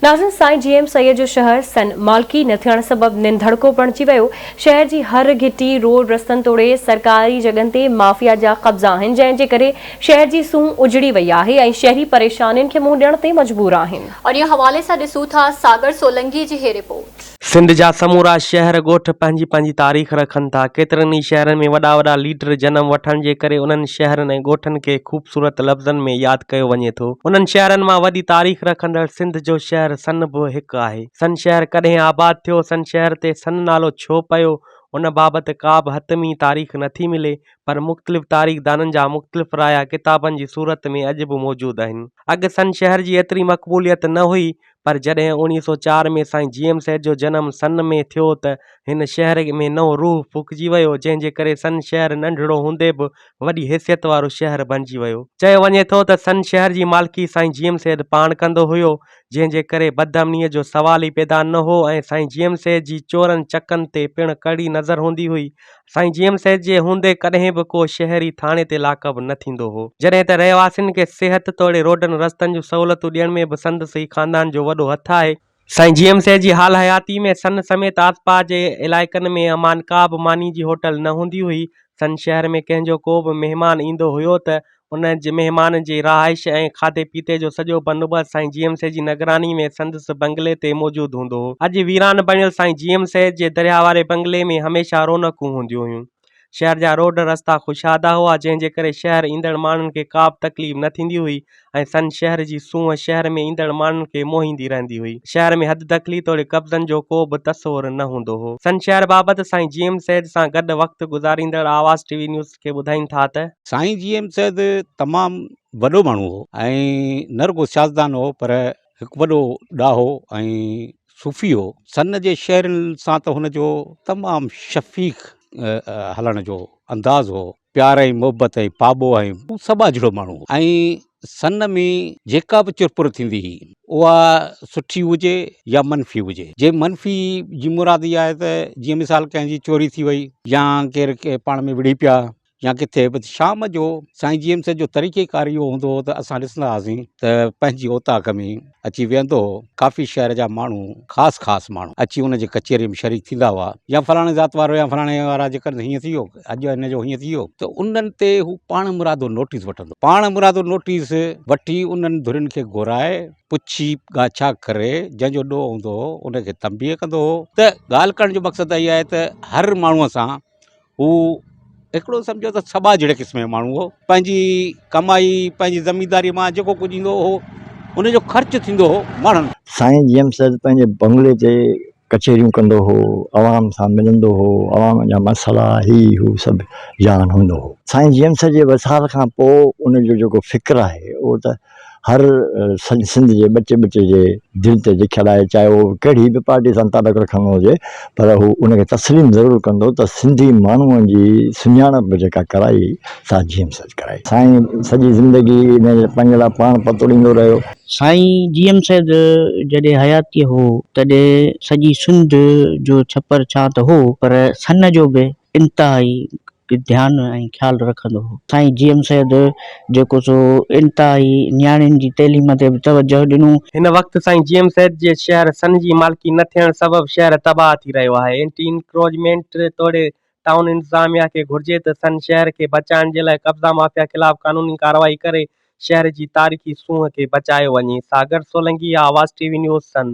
ناظرين سائين جي ايم سيد جو شهر سن مالڪي نه ٿيڻ سبب ننڌڻڪو بڻجي ويو، شهر جي هر گهٽي، روڊ رستن توڙي سرڪاري جڳهن تي مافيا جا قبضا آهن، جنهن جي ڪري شهر جي سونهن اجڙي وئي آهي ۽ شهري پريشانين کي منهن ڏيڻ تي مجبور آهن. انهيء حوالي سان ڏسون ٿا ساگر سولنگي جي هي رپورٽ. سنڌ جا سمورا شهر ڳوٺ پنهنجي پنهنجي تاريخ رکن ٿا. ڪيترن ئي شهرن ۾ وڏا وڏا ليڊر جنم وٺڻ جي ڪري انهن شهرن ۽ ڳوٺن کي خوبصورت لفظن ۾ ياد ڪيو وڃي ٿو. انهن شهرن مان وڏي تاريخ رکندڙ سنڌ جو شهر سن به هڪ آهي. سن شهر ڪڏهن آباد ٿيو، سن شهر تي سن نالو ڇو پيو، ان بابت ڪا به حتمي تاريخ نٿي ملي، پر مختلف تاريخدانن جا مختلف رايا ڪتابن جي صورت ۾ اڄ به موجود آهن. اڳ سن شهر جي ايتري مقبوليت نه هئي، پر جڏهن 1904 ۾ سائين جي ايم سيد جو جنم سن ۾ ٿيو ته هن شهر ۾ نئون روح ڦوڪجي ويو، جنهن جي ڪري سن شهر ننڍڙو هوندي به وڏي حيثيت وارو شهر بڻجي ويو. چيو وڃي ٿو ته سن شهر جي مالڪي سائين جي ايم سيد پاڻ ڪندو هيو، جنهن جي ڪري بدامنيء جو سوال ئي پيدا نه هو ۽ سائين جي ايم سيد جي چورن چڪن تي پڻ ڪڙي نظر هوندي هئي سائين جي ايم سيد جي هوندي ڪڏهن به ڪو شهري ٿاڻي تي لاڪب نه ٿيندو هو. جڏهن ته رهواسين کي صحت توڙي روڊن رستن جون سهولتون ڏيڻ ۾ به سندس ئي خاندان جو وڏو هٿ آهي. سائين جي ايم سيد جي حال حياتي ۾ سن سميت آسپاس جي علائقن ۾ امان ڪا به ماني جي هوٽل نه هوندي هئي. سن شهر ۾ ڪنهن جو ڪو به مهمان ايندو هيو ته ان مهمان جي رهائش ۽ کاڌي پيتي جو سڄو بندوبست سائين جي ايم سيد جي نگراني ۾ سندس بنگلي تي موجود هوندو هو. اڄ ويران بڻيل سائين جي ايم سيد جي درياهه واري بنگلي ۾ هميشه رونقون هونديون هيون. شهر جا روڊ رستا ڪشادا هئا، جنهن جي ڪري شهر ايندڙ ماڻهن کي ڪابه تڪليف نه ٿيندي هئي ۽ سن شهر جي سونهن شهر ۾ ايندڙ ماڻهن کي موهيندي رهندي هئي. شهر ۾ حددخلي توڙي قبضن جو ڪو به تصور نه هوندو هو. سن شهر بابت سائين جي ايم سيد سان گڏ وقت گذاريندڙ آواز ٽي وي نيوز کي ٻڌائين ٿا ته. سائين جي ايم سيد تمام وڏو ماڻهو هو ۽ نه رڳو سياستدان هو پر هڪ وڏو ڏاهو ۽ صوفي هو. سن جي شهرين سان ته هن جو تمام شفيق هلڻ جو انداز هو. پيار ۽ محبت ۽ پاٻوهه ۽ هو سٻاجهڙو ماڻهو هو ۽ سن ۾ جيڪا به چرپر ٿيندي هئي اها سٺي هجي يا منفي هجي جي منفي جي مراد اها آهي ته جيئن مثال ڪنهن جي چوري ٿي وئي يا ڪير پاڻ ۾ وڙهي پيا يا ڪٿي به شام جو سائين جي ايم سيد جو طريقي ڪار اهو هوندو هو ته اسان ڏسندا هئاسين ته پنهنجي اوطاق ۾ اچي ويهندو هو ڪافي شهر جا ماڻهو خاص خاص ماڻهو اچي ان جي ڪچهري ۾ شريڪ ٿيندا هئا يا فلاڻي ذات وارو يا فلاڻي وارا جيڪر هيئن ٿي ويو اڄ هن جو هيئن ٿي ويو ته انهن تي هو پاڻ مرادو نوٽيس وٺندو. پاڻ مرادو نوٽيس وٺي انهن ڌرين کي گهرائي پڇي ڳاڇا ڪري جنهن جو ڏوهه هوندو هو ان کي تنبيهه ڪندو هو ته ڳالهه ڪرڻ جو مقصد اهي آهي ته هر ماڻهوء سان هو هڪڙو سمجهو ته سٻاجهڙي قسم جو ماڻهو هو پنهنجي ڪمائي پنهنجي زمينداري مان جيڪو ڪجهه ايندو هو ان جو خرچ ٿيندو هو ماڻهن سائين جي ايم سيد پنهنجي بنگلي تي ڪچهريون ڪندو هو، عوام سان ملندو هو، عوام جا مسئلا هي هو سڀ ڄاڻ هوندو هو. سائين جي ايم سيد جي وصال کان پوء ان جو جيڪو فڪر آهي اهو ته هر سنڌ جي ٻچي ٻچي جي دل تي لکيل آهي چاهي اهو ڪهڙي به پارٽي سان تعلق رکندو هجي پر هو ان کي تسليم ضرور ڪندو ته سنڌي ماڻهوء جي سڃاڻپ جيڪا ڪرائي سا جي ايم سيد ڪرائي. سائين سڄي زندگي ان پنهنجي لاء پاڻ پتوڙيندو رهيو. سائين جي ايم سيد جڏهن حياتيء هو تڏهن سڄي سنڌ جو ڇپر ڇانت هو پر سن جو به انتهائي ڌيان ۽ خيال رکندو هو. سائين جي ايم سيد جيڪو سو انتهائي نياڻين جي تعليم تي به توجهه ڏنو. هن وقت سائين جي ايم سيد جي شهر سن جي مالڪي نه ٿيڻ سبب شهر تباهه ٿي رهيو آهي. اينٽي انڪروچمينٽ توڙي ٽائون انتظاميا کي گهرجي ته سن شهر کي بچائڻ جي لاء قبضا مافيا خلاف قانوني ڪارروائي ڪري شهر جي تاريخي سونهن کي بچايو وڃي. Sagar Solangi, Awaz T V news, Sann.